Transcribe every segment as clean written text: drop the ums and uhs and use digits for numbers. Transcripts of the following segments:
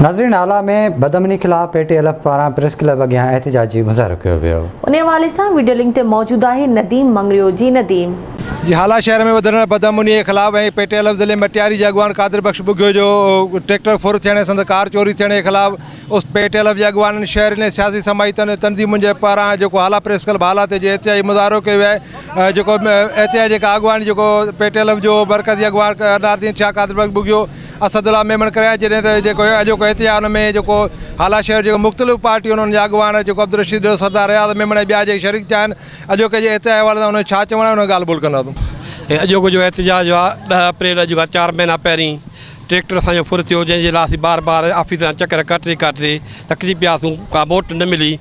ناظرين هالا ۾ بدامني خلاف پي ٽي ايل ايف پاران پريس ڪلب اڳيان احتجاجي مظاهرو ڪيو ويو. ان حوالي سان وڊيو لنڪ تي موجود آهي نديم مڱريو جي نديم. جي هالا شهر ۾ وڌندڙ بدامني جي خلاف ۽ پي ٽي ايل ايف ضلعي مٽياري جي اڳواڻ قادر بخش ٻگهيو جو ٽريڪٽر ڦر ٿيڻ ۽ سندس ڪار چوري ٿيڻ جي خلاف اس پي ٽي ايل ايف جي اڳواڻن شهرين ۽ سياسي سماجي تنظيمن جي پاران جيڪو هالا پريس ڪلب هالا تي جو احتجاجي مظاهرو ڪيو ويو آهي جيڪو احتجاجي جيڪا اڳواڻي جيڪو پي ٽي ايل ايف جو مرڪزي اڳواڻ انوارالدين شاهه قادر بخش ٻگهيو اسد الله ميمڻ ڪريا جڏهن ته جيڪو اڄوڪو احتجاج ان ۾ جيڪو هالا شهر جيڪو مختلف پارٽيون انهن جا اڳواڻ جيڪو عبدالرشيد ڏيو سردار رياض ميمڻ ۽ ٻيا جيڪي شريڪ ٿيا آهن اڄوڪي جي احتجاج حوالي سان انهن جو ڇا چوڻ آهي ان ڳالهه ٻولهه ڪنداسون. هي اڄوڪو جو احتجاج آهي ڏهه اپريل اڄ کان چار مهينا پهرين ٽريڪٽر اسان جو ڦر ٿيو جنهن جي لاء اسين بار بار آفيس کان چڪر ڪاٽي ڪاٽي ٿڪجي پياسون ڪا موٽ نه ملي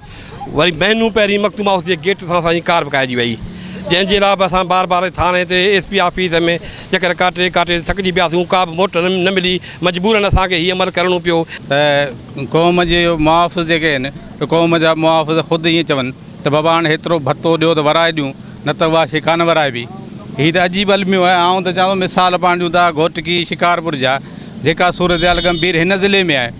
وري مهينو پهرين مخدوم هائوس جي گيٽ سان اسان جي ڪار وڪائجي وئي جنهن جي لاء به اسان بار بار ٿاڻي تي ايس پي آفيس ۾ چڪر ڪاٽي ڪاٽي ٿڪجي پياسون ڪا به موٽ نه ملي مجبورن اسان کي هي عمل ڪرڻو پيو. ته قوم جي محافظ جيڪي آهن اهي قوم جا محافظ خود ائين چون ته بابا هاڻي هيترو ڀتو ڏيو ته ورائي ڏيون نه ته اها شيء ڪانه ورائبي هي ته عجيب الميو آهي آئون ته چوان ٿو مثال پاڻ ڏيون ٿا گهوٽڪي شڪارپور جا جيڪا صورتحال ڳنڀير هن ضلعي ۾ آهي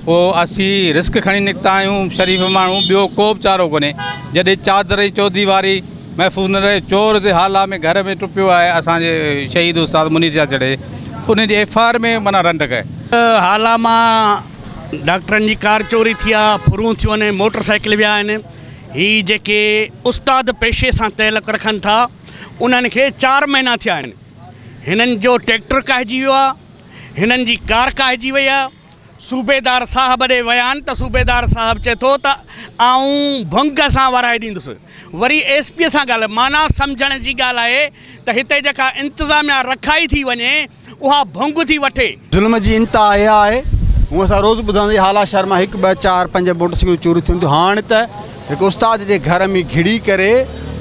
اهو اسين رسڪ کڻي نڪتا آهيون شريف ماڻهو ٻيو ڪو به چارو ڪونهي جڏهن چادر ۽ چوديواري محفوظ نه رهي چور هتي هالا ۾ گهر ۾ ٽپيو آهي اسان جي شهيد استاد منير چاچڙ جي ان جي ايف I R ۾ معنيٰ رنڊڪ آهي. هالا مان ڊاڪٽرن جي ڪار چوري ٿي آ ڦرون ٿيون آهن موٽر سائيڪل ويا آهن هي جيڪي استاد پيشي سان تعلق رکن ٿا انهن کي چار مهينا ٿيا آهن هنن جو ٽريڪٽر ڪاهجي ويو آ هنن جي ڪار ڪاهجي وئي آ صوبيدار صاحب ڏي ويا آهن ته صوبيدار صاحب چئي ٿو ته آئون ڀنگ سان ورائي ڏيندس وري ايس پي سان ڳالهه معنيٰ سمجهڻ جي ڳالهه آهي ته هتي جيڪا انتظاميا رکائي ٿي وڃي اها ڀنگ ٿي وٺي. ظلم جي انتها اها آهي هونء اسان روز ٻڌنداسين هالا شهر مان هڪ ٻه چار پنج موٽر سائيڪلون چوري ٿين ٿيون هاڻ ته هڪ استاد جي گهر ۾ گهڙي ڪري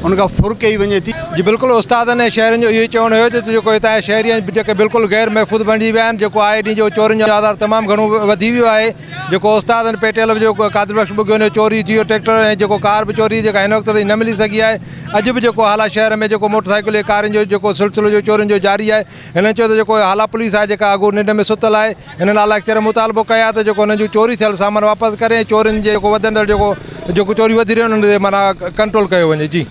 ان کان ڦر ڪئي وڃي ٿي. جي بلڪل استادن ۽ شهرين جو اهو ئي چوڻ هيو ته جيڪو هتان جا شهري آهن جيڪي بلڪل غير محفوظ بڻجي ويا آهن جيڪو آئي ڏينهن جو چورين جو آزار تمام گهڻو وڌي ويو آهي جيڪو استادن پيٽيل جو قادر بخش ٻگهيو جو چوري ٿي ويو ٽريڪٽر ۽ جيڪو ڪار به چوري جيڪا هن وقت تائين نه ملي سگهي آهي اڄ به جيڪو هالا شهر ۾ جيڪو موٽر سائيڪل ۽ ڪارين جو جيڪو سلسلو جو چورين جو جاري آهي هنن چيو ته جيڪو هالا پوليس آهي جيڪا اڳو ننڊ ۾ ستل آهي هنن اعليٰ اختيارين مطالبو ڪيو آهي ته جيڪو هنن جون چوري ٿيل سامان واپس ڪري ۽ چورين جي جيڪو وڌندڙ جيڪو جيڪو چوري وڌي رهيون آهن انهن تي معنيٰ ڪنٽرول ڪيو وڃي جي.